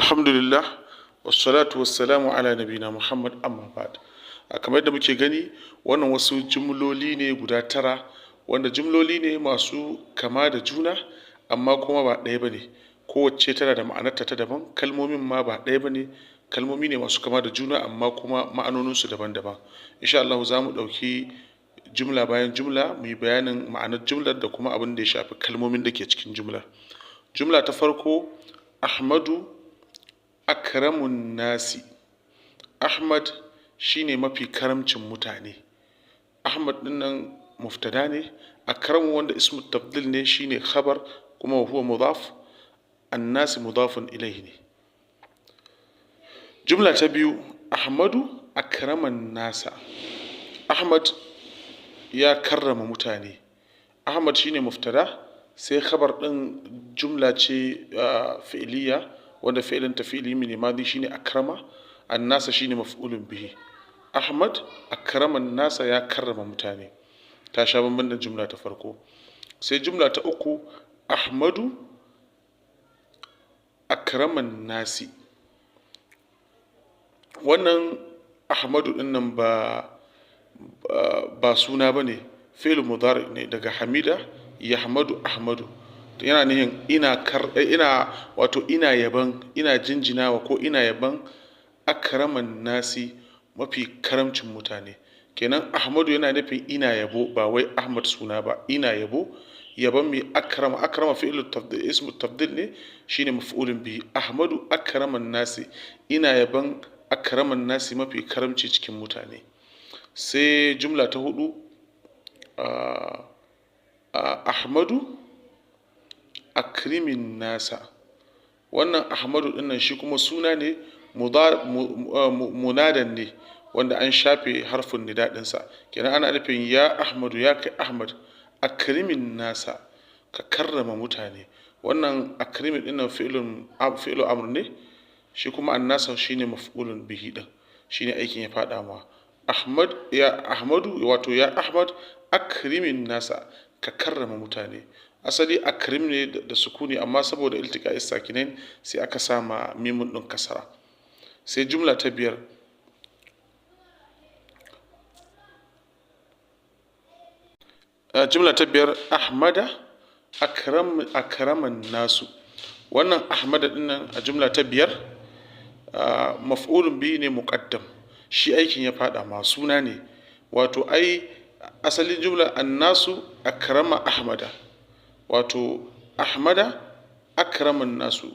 Alhamdulillah, wassalatu wassalamu ala nabina Muhammad, amma ba'd. Kamar yadda muke gani, wannan wasu jumloli ne guda tara, wanda jumloli ne masu kama da juna amma kuma ba ɗaya ba ne. Kowacce tana da ma'anarta ta daban, kalmomin ma ba ɗaya ba ne. Kalmomi ne masu kama da juna amma kuma ma'anoninsu daban-daban. Insha Allah za mu ɗauki jumla bayan jumla mu yi bayanin ma'anar jumlar da kuma abin da ya shafi kalmomin da ke cikin jumlar. Jumla ta farko: Ahmadu akramun nasi. Ahmad shine mafi karamcin mutane. Ahmad ɗin nan mubtada ne, akramu wanda ismu tafdil ne shine khabar, kuma huwa mudaf, annasi mudafun ilaihi ne. Jumla ta biyu: Ahmadu akraman nasa. Ahmad ya karrama mutane. Ahmad shine mubtada, sai khabar ɗin jumla ce fi'iliya, wanda fi'ilin ta fi'ili ne madi, shine akrama, annasa shine maf'ulun bihi. Ahmad akraman nasa, ya karrama mutane. Ta sha bamban da jumla ta farko. Sai jumla ta uku: Ahmadu akraman nasi. Wannan Ahmadu ɗin nan ba suna ba ne, fi'il mudari ne daga hamida yahmadu ahmadu. Yana nihin ina kar ina, wato ina yaban, ina jinjinawa ko ina yaban akraman nasi, mafi karamcin mutane. Kenan Ahmadu yana nufin ina yabo, ba wai Ahmad suna ba. Ina yabo, yaban mai? Akrama. Akrama fi'lu tafdil, ismu tafdil ne, shine maf'ulun bihi. Ahmadu akraman nasi, ina yaban akraman nasi, mafi karamci cikin mutane. Sai jumla ta hudu: Ahmadu akrimin nasa. Wannan Ahmadu dinnan shi kuma suna ne, munadan ne wanda an shafe harfin nida ɗinsa. Kenan ana nufin ya Ahmadu, ya kai Ahmad, akrimin nasa, ka karrama mutane. Wannan akrimin dinnan fi'lu amr ne, shi kuma annasa shine maf'ulun bihi din, shine aikin ya fada ma Ahmad. Ya Ahmadu, wato ya Ahmad, akrimin nasa, ka karrama mutane. Asali akrim ne da sukuni, amma saboda iltika sakinain sai aka sama mimun din kasara. Sai jumla ta biyar. Jumla ta biyar: Ahmada akraman nasu. Wannan Ahmada dinnan a jumla ta biyar maf'ulun bihi ne muqaddam, shi aikin ya fada ma, suna ne. Wato ai asalin jumla annasu akrama Ahmada, wato Ahmada akraman nasu,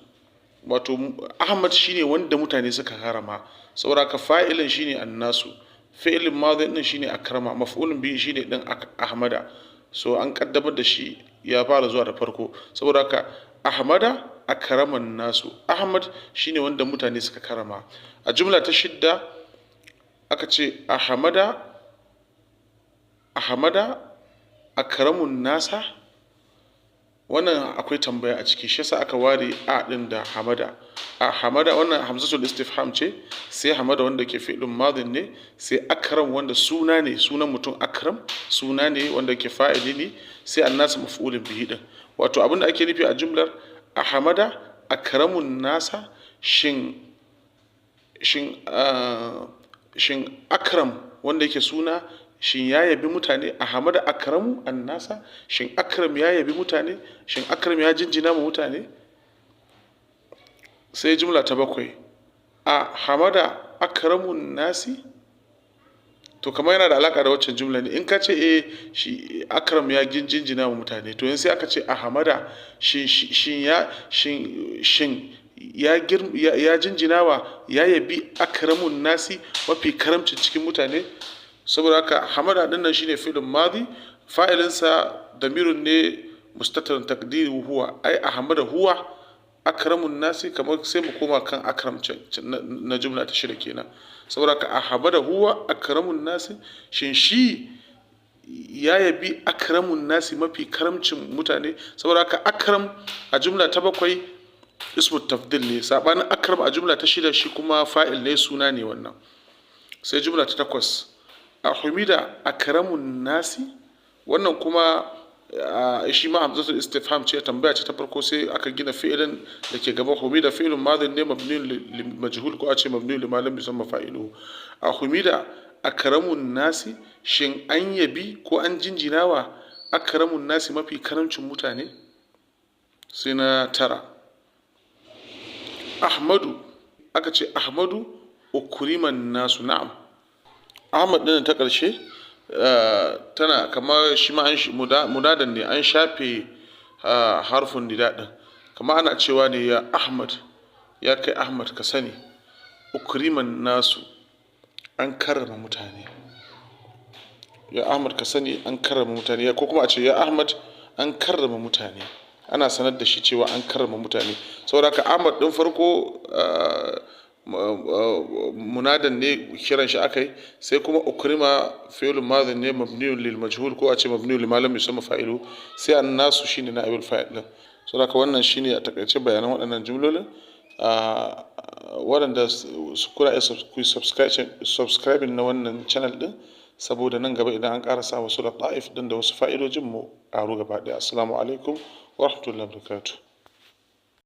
wato Ahmad shine wanda mutane suka karama. Saboda ka fa'ilin shine annasu, fi'ilin madhi din shine akrama, maf'ulun bihi shine din Ahmada. So an kaddamar da shi, ya fara zuwa da farko. Saboda haka Ahmada akraman nasu, Ahmad shine wanda mutane suka karama. A jumla ta shidda aka ce Ahmada akramun nasa. Wannan akwai tambaya a ciki, shi yasa aka ware a din da hamada. A hamada wannan hamzatul istifham ce, sai hamada wanda ke fi'lun madin ne, sai akram wanda suna ne, sunan mutum akram suna ne wanda ke fa'ili ne, sai annasu maf'ulun bihi din. Wato abinda ake nufi a jumlar ahmada akramun nasa, shin shin shin akram wanda yake suna, shin ya yabi mutane? Ahmad akramu annasa, shin akram ya yabi mutane? Shin akram ya jinjina ma mutane? Sai jumla ta bakwai: a hamada akramun nasi. To kamar yana da alaka da waccan jumla ne. In ka ce eh, shi akram ya jinjina ma mutane, to yanzu sai aka ce a hamada, shin shin ya shin shin ya ya jinjina wa, ya yabi akramun nasi, mafi karamcin cikin mutane? Saboda haka hamada din nan shine fi'lun madi, fa'ilinsa damirun ne mustatirun taqdiru huwa, ai ahmada huwa akramun nasi. Kamar sai mu koma kan akram na jumla ta shida kenan. Saboda haka ahmada huwa akramun nasi, shin shi ya yabi akramun nasi, mafi karamcin mutane? Saboda haka akram a jumla ta bakwai ismu tafdil ne, sabanin akram a jumla ta shida, shi kuma fa'il ne, suna ne wannan. Sai jumla ta takwas: ahumida akramun nasi. Wannan kuma Shi ma hamzatul istifham ce, tambaya ce ta farko, sai aka gina fi'ilin da ke gaba. Humida fi'ilun madin ne mabniun lil majhul, ko a ce mabniun lima lam yusamma fa'iluhu. A humida akramun nasi, shin an yabi ko an jinjinawa akramun nasi, mafi karamcin mutane? Sai na tara, Ahmadu, aka ce Ahmadu ukriman nasu. Na'am, Ahmad ɗin ta ƙarshe tana kamar shi ma munadan ne, an shafe harfin nida ɗin, kamar ana cewa ne ya Ahmad, ya kai Ahmad, ka sani ukriman nasu, an karrama mutane. Ya Ahmad, ka sani an karrama mutane, ko kuma a ce ya Ahmad, an karrama mutane. Ana sanar da shi cewa an karrama mutane. Saboda haka Ahmad ɗin farko munadan ne, kiran shi akai. Sai kuma ukrima fi'lun madin ne mabniun lil majhul, ko a ce mabniun lima lam yusamma fa'ilu. Sai annasu shine na'ibul fa'il din. Saboda haka wannan shine a takaice bayanan waɗannan jumlolin. Waɗanda su kura ku subscribing na wannan channel din, saboda nan gaba idan an ƙara sa wasu lata'if din da wasu fa'idojin mu ƙaru gaba ɗaya. Assalamu alaikum wa rahmatullahi wa barakatuh.